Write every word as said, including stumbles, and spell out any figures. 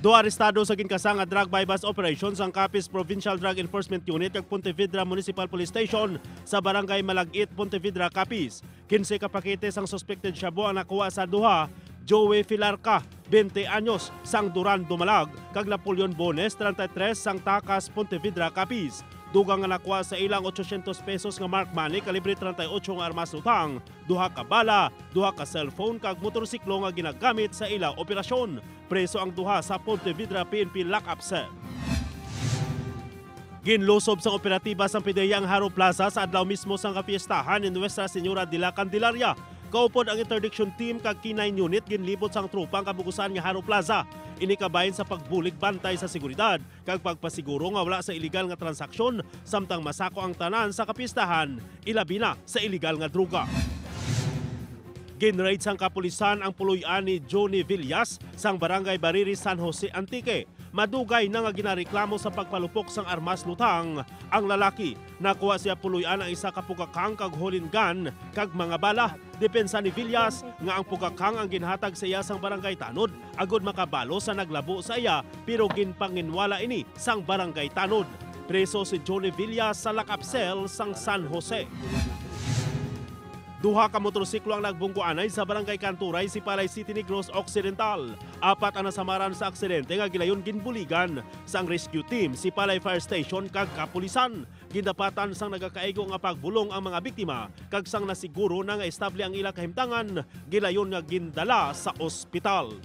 Duha arestado sa ginkasa nga drug buy-bust operation sang Capiz Provincial Drug Enforcement Unit kag Pontevedra Municipal Police Station sa Barangay Malagit, Pontevedra, Capiz. Kinse ka pakete sang suspected shabu ang nakuha sa duha, Joey Filarca, twenty anyos, sang Duran, Dumalag, kag Napoleon Bones, treinta y tres, sang Tacas, Pontevedra, Capiz. Dugang nga nakuha sa ila ang ochocientos pesos nga marked money kalibre treinta y ocho nga armas lutang, duha ka bala, duha ka cellphone, kag motorsiklo nga ginagamit sa ila operasyon. Preso ang duha sa Pontevedra P N P lock-up cell. Ginlusob sang operatiba sang PDEA ang Jaro Plaza sa adlaw mismo sang kapiestahan ni Nuestra Señora de la Candelaria. Kaupod ang interdiction team kag K nine unit ginlibot sang tropa ang kabugusan nga Jaro Plaza. Ini kabahin sa pagbulig bantay sa seguridad kag pagpasiguro nga wala sa iligal nga transaksyon, samtang masako ang tanan sa kapiestahan, ilabi na sa iligal nga droga. Ginraid sang kapulisan ang puloy-an ni Johnny Villas sang Barangay Bariri, San Jose, Antique. Madugay na nga ginareklamo sa pagpalupok sang armas lutang ang lalaki. Nakuha siya puloy-an ang isa ka pugakhang kag holding gun kag mga bala. Depensa ni Villas nga ang pugakhang ang ginhatag sa iya sang barangay tanod agod makabalo sa naglabo sa iya, pero ginpanginwala ini sang barangay tanod. Preso si Johnny Villas sa lock-up cell sang San Jose. Duha ka motorsiklo ang nagbunggoanay sa Barangay Canturay, Sipalay City, Negros Occidental. Apat ang nasamaran sa aksidente nga gilayon ginbuligan sang rescue team, Sipalay Fire Station, kag kapulisan. Gindapatan sang nagakaigo nga pagbulong ang mga biktima, kag sang nasiguro na nga estable ang ila kahimtangan, gilayon nga gindala sa ospital.